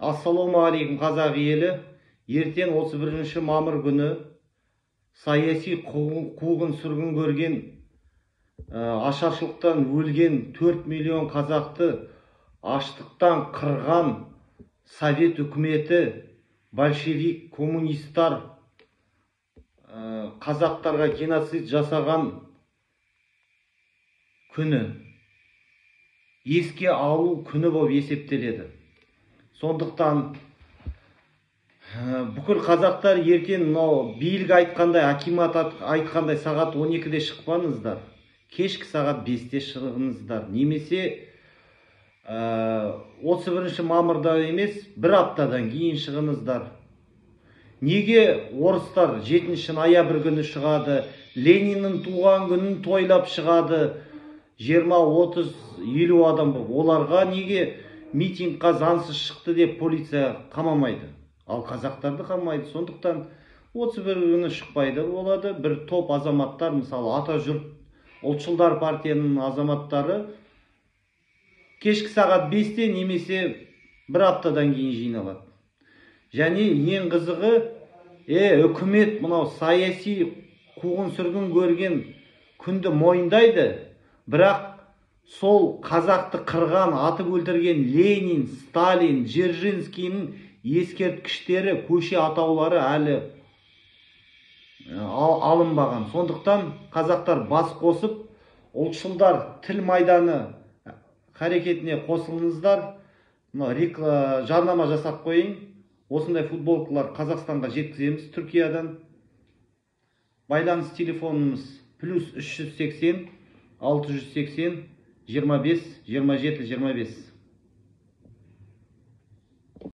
Ассалаумағалейкум, қазақ елі. Ертең 31 мамыр күні саяси қуғын сүргін көрген, ашаршылықтан өлген 4 миллион қазақты аштықтан қырған совет үкіметі, большевик, коммунистар қазақтарға геноцид жасаған күні, еске алу күні болып есептеледі. Сондықтан бүкіл қазақтар ертең мынау билік айтқандай, акимат айтқандай сағат 12-де шықпаңыздар, кешкі сағат 5-те шығыңыздар, немесе 31 мамырда емес, бір аптадан кейін шығыңыздар. Неге орыстар 7 ноябрь күні шығады, Лениннің туған күнін тойлап шығады, 20, 30, 50 адам болып, оларға неге митингқа заңсыз шықты деп полиция қамамайды, ал қазақтарды қамайды? Сондықтан 31 күні шықпайды болады. Бір топ азаматтар, мысалы Ата жұрт ұлтшылдар партияның азаматтары кешкі сағат 5-те немесе бір аптадан кейін жиналады. Және ең қызығы, үкімет мынау саяси қуғын сүргін көрген күнді мойындайды, бірақ сол қазақты қырған, атып өлтірген Ленин, Сталин, Дзержинскийдің ескерткіштері, көше атаулары әлі алынбаған. Сондықтан қазақтар бас қосып, ұлтшылдар тіл майданы әрекетіне қосылыңыздар. Мына жарнама жасап қояйын. Осындай футболкалар Қазақстанға жеткіземіз Түркиядан. Байланыс телефонымыз плюс 380 680 25 27 25.